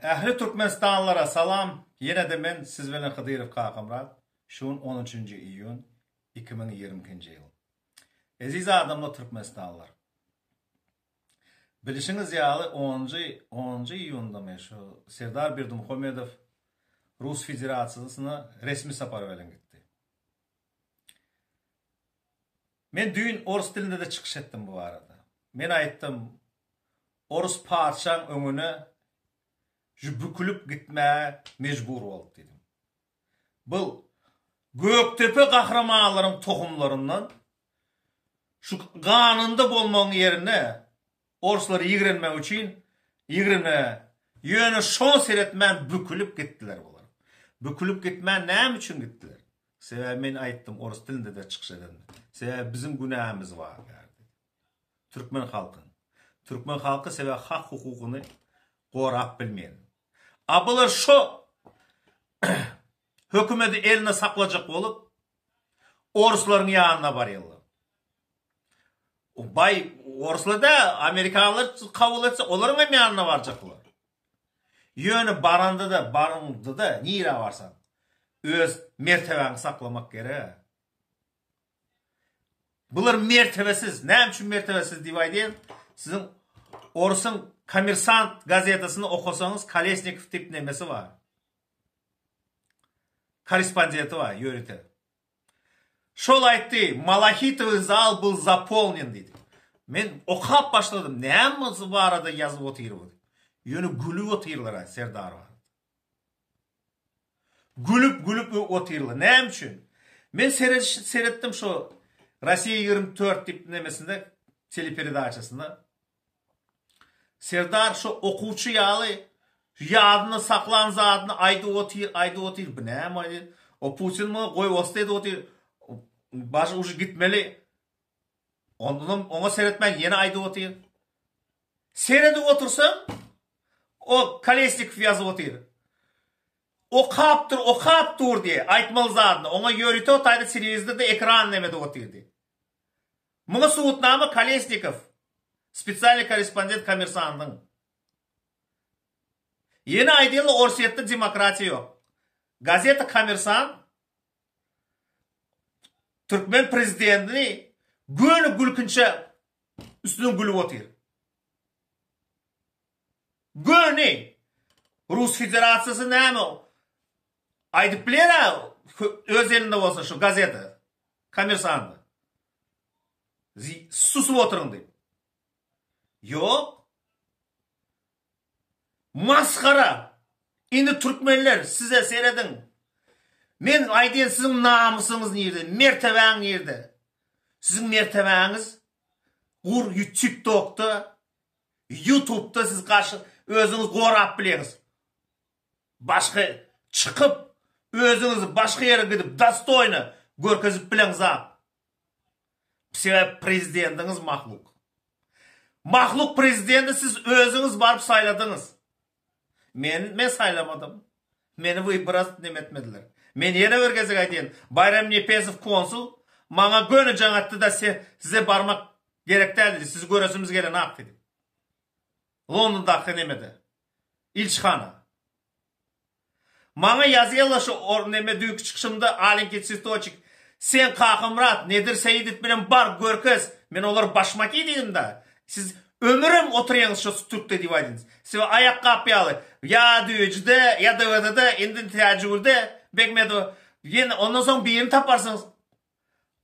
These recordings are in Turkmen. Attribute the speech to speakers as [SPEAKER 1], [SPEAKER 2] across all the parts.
[SPEAKER 1] Ähli Türkmenistanlylara salam! Ýene-de men siz bilen Hydyrow Kakamyrat. Şu gün on üçünji iýun 2022-nji ýyl. Eziz adamlar Türkmenistanlylar! Bilişiňiz ýaly onunjy onunjy iýundamy şu Serdar Berdimuhamedow Rus Federasiýasyna resmi sapar bilen gitdi. Men düýn orus dilinde-de çykyş etdim bu barada. Men aýtdym, orus patyşaň öňüne ju bükülip gitmäge mejbur boldy diýdim. Bu Gökdepe gahrymanlaryň tohumlaryndan şu ganynda bolmagyň ýerine orslary ýigrenmek üçin ýigrenme ýöne şoňa seretmän bükülip gitdiler bular. Bükülip gitmän näme üçin gitdiler? Sebäbi men aýtdym orus dilinde-de çykyş edende. Sebäbi biziň günämiz bar bärde. Türkmen halkyň. Türkmen halky sebäbi hak hukukyny gorap bilmeýär. A bular şo hökümeti elinde saklajak bolup oruslaryň ýanyna barýarlar. Baý oruslar da amerikanlar kabul etse olaryň hem ýanyna barjaklar. Ýöne baranda-da, baryňda-da nirä barsaň, öz mertebäňi saklamak gerek. Bular mertebesiz. Näme üçin mertebesiz diýip aýdýan? Siziň orsuň Kommersant gazetasyny okasaňyz Kolesnikow diýip nemesi bar. Korrespondenti bar ýörite. Şol aýtdy, Malahitowy zal byl zapolnen diýdi. Men okap başladym, näme barada ýazyp otyr bu diýip. Ýöne gülüp otyrlar-a Serdar barada. Gülüp gülüp otyrlar. Näme üçin? Men seretdim şo Rossiýa 24 diýip nemesinde teleperedaçasynda. Serdar şo okuwçy ýaly ýadynda saklan zadyny aýdyp otyr, aýdyp otyr. Bu näme aýdýar? O Putin muňa goý bolsa edip otyr. Başy uje gitmeli. Ondanam oňa seretmän ýene aýdyp otyr. Seredip otursaň, o Kolesnikow ýazyp otyr. Okap dur, okap dur diýe, aýtmaly zadyny. Oňa ýörite o taýda telewizorda ekran neme edip otyr diýe. Muňa subutnama Kolesnikow, spesialnyý korrespondent Kommersantyň. Ýene aýdýarlar Orsýetde demokratiýa ýok. Gazeta Kommersant türkmen prezidentini göni gülkünçe üstünden gülüp otyr. Göni Rus Federasiýasy näme aýdyp biler-ä öz elinde bolsa şu gazeta Kommersanta. Susup oturyň diýip. Ýok. Masgara. Indi türkmenler size serediň. Men aýdýan siziň namysyňyz nirde, mertebäň nirde? Siziň mertebäňiz gur TikTokda, YouTube'da siz garşy özüňiz gorap bileňiz. Başga çykyp özüňizi başga ýere gidip dostoýno görkezip bileňzak. Sebäp prezidentiňiz mahluk. Mahluk prezidenti siz özüňiz baryp saýladyňyz. Men men saýlamadym. Meni wybora neme etmediler. Men ýene bir gezek aýdýan, Baýram Nepesow konsul maňa göni jaň atdy-da size barmak gerek däl diýdi, sizi göresimiz gelenak diýdi. Londondaky nemede. Ilçihana. Maňa ýazýarlar şu or neme düýnki çykyşymda alenkiý tswetoçik sen Kakamyrat Nedir Seýidow bilen bar görkez men olar başmaki diýdim-da siz ömürem oturýaňyz şo stulkda diýip aýdynys siz aýakgap ýaly ýa düýejide ýa DWD-de indi Täjigülde Begmedowa ýene ondan soň birini taparsyňyz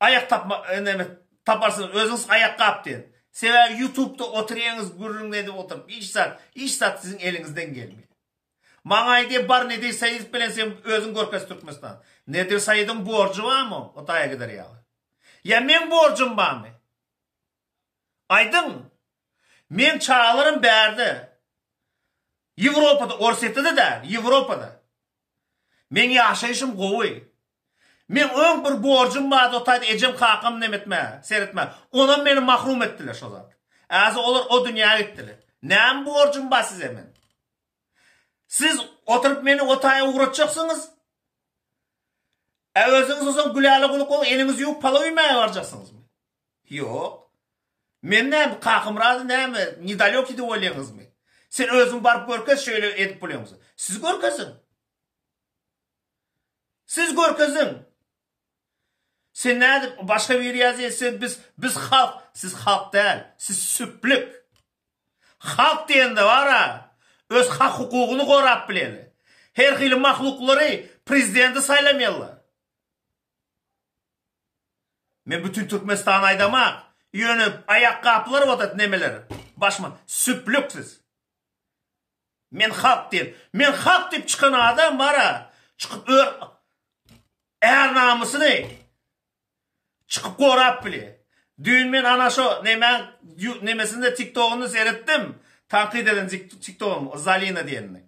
[SPEAKER 1] Aýak tapma neme taparsyňyz özüňiz aýakgap diýen. Sebäbi ýutubda oturýaňyz gürrüň edip oturyp hiç zat hiç zat siziň eliňizden gelmeýär. Maňa aýdýar bar Nedir Saýidow bilen sen özüň görkez Türkmenistan. Nedir Saýidowyň borjy barmy o taýa gider ýaly? Ýa meň borjum barmy? Aýdyň. Meň çagalarym bärde. Ýewropada, Orsýetde-de däl, Ýewropada. Meň ýaşaýşym gowy. Meň öň bir borjum bardy o taýda ejem kakam neme etmä, seretmä. Onam meni mahrum etdiler şo zat. Äzi olar o dünýä gitdiler. Näme borjum bar size men? Siz oturyp meni o taýa ugratjaksyňyz. Ä özüňiz bolsa Güläle guluk bolup eliňizi ýuwup palaw iýmäge barjaksyňyzmy? Ýok. Men näme, Kakamyrady näme, nedalökiý diýip oýlaýaňyzmy? Sen özüň baryp görkez şeýle edip bolýaňyzy. Siz görkeziň. Siz görkeziň. Sen nädip başga biri ýazýar sen biz biz halk siz halk däl siz süplük. Halk diýende bara öz hak hukugyny gorap bileli. Her hili mahluklary prezidenti saýlamaýarlar. Men bütün Türkmenistany aýdamak ýöne aýakgaplar bodat nemeler başma süplük siz. Men halk diýen. Men halk diýip çykan adam bara çykyp ör är namysyny çykyp gorap bilýär. Düýn men ana şo nemäň nemesinde TikTogynda seretdim. Tankyt eden TikTogym Zalina diýenini.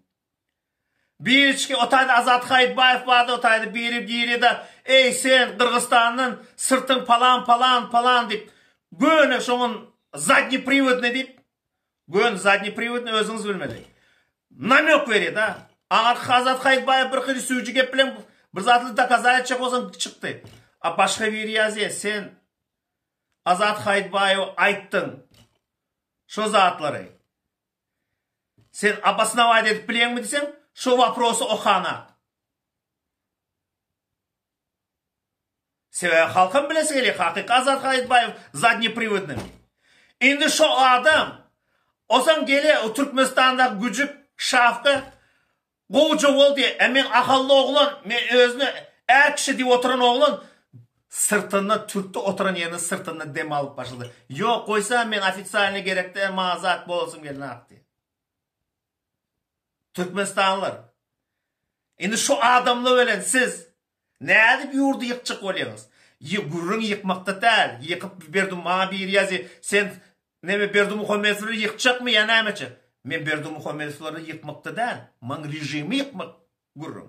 [SPEAKER 1] Biriçki o taýda Azat Haýytbaýew bardy o taýda biri girýär-de eý sen Gyrgyzstandan syrtyň palan palan palan diýip göni şoňun zadnýi priwodny diýip Göni zadnýi priwodny özüňiz bilmeli. Namýok berýär da. Aňarky Azat Haýytbaýew bir hili süýji gep bilen bir zatly dokazat etjek bolsaň çykdy. A başga biri ýazýar sen Azat Haýytbaýewe aýtdyň şo zatlary. Sen obosnować edip bilýäňmi diýseň şo waprosy okanak. Sebäbi halkam bilesi gelýär hakyky Azat Haýytbaýew zadnýepriwodnymy. Indi şo adam osaň gelýär o Türkmenistandaky güjük şafka gowja bol diýýär. E men ahally oglan men özüne är kişi diýip oturan oglan syrtynda türkde oturan ýerinde syrtynda dem alyp başlady. Ýok goýsa men ofitsialnyý gerek däl maňa zat bolasym gelenok diýýär. Türkmenistanlylar indi şu adamlar bilen siz nädip ýurdy ýykjak bolýaňyz? Gürrüň ýykmakda däl, ýykyp Berdi maňa biri ýazýar, sen neme Berdimuhamedowlary ýykjakmy ýa näme etjek? Men Berdimuhamedowlary ýykmakda däl, maň režimi ýykmak gürrüň.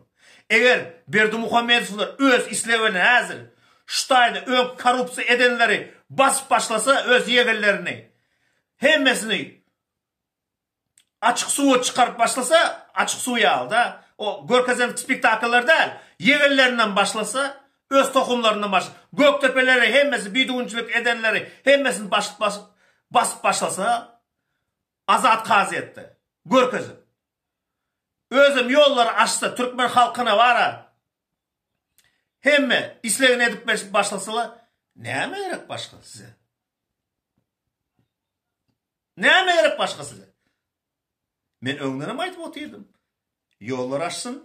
[SPEAKER 1] Eger Berdimuhamedowlar öz islegi bilen häzir şu taýda öň korrupsiýa edenleri basyp başlasa öz ýegenlerini hemmesini Açyk suwa çykaryp başlasa, açyk suw ýaly-da, o görkezen spektakllar däl, ýegenlerinden başlasa, öz tohumlaryndan başlasa, Gökdepeleri hemmesi bidüwünçilik edenleri hemmesini basyp basyp başlasa, Azat kazyýetde görkezip, özem ýollary açsa türkmen halkyna bara hemme islegini edip başlasalar, näme gerek başga size? Näme gerek başga size? Men öňdenem aýdyp otyrdym. Ýollar açsyn.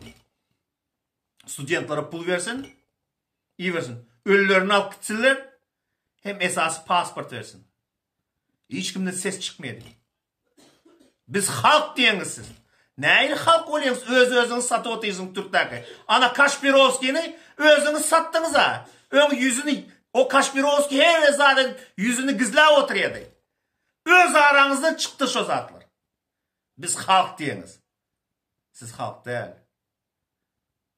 [SPEAKER 1] Studentlere pul bersin. Ibersin. Ölülerini alyp gitsinler. Hem esasy pasport bersin. Hiç kimden ses çykmaýar. Biz halk diýeňiz siz. Nähili halk bolýaňyz? Öz özüňizi satyp otyrsyňyz türkdäki. Ana Kaşpirowskini özüňiz satdyňyz-a. Öň ýüzüni o Kaşpirowskiý her zat edip ýüzüni gizläp otyrýardy. Öz araňyzdan çykdy şo zatlar. Biz halk diýeňiz. Siz halk däl.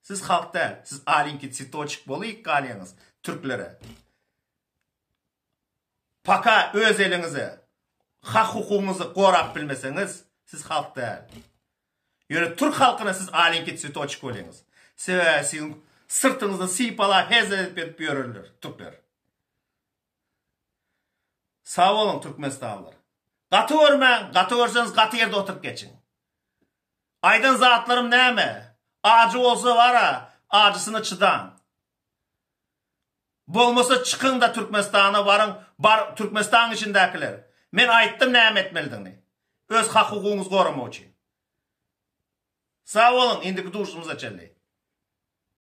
[SPEAKER 1] Siz halk däl. Siz alinki tsitoçik bolyp galýaňyz türklere. Paka öz eliňize hak hukugyňyzy gorap bilmeseňiz siz halk däl. Ýöne türk halkyna siz alinki tsitoçik bolýaňyz. Sebäbi siziň syrtyňyzdan sypalap hezil edip edip ýörerler türkler. Sag boluň Türkmenistanlylar. Gaty görmäň, gaty görseňiz gaty ýerde oturyp geçiň. Aýdan zatlarym näme? Ajy bolsa bara, ajysyna çydaň. Bolmasa çykyň-da Türkmenistana baryň, bar Türkmenistanyň içindäkiler. Men aýtdym näme etmelidigini. Öz hak-hukugyňyzy goramak üçin. Sag boluň, indiki duşuşymyza çenli.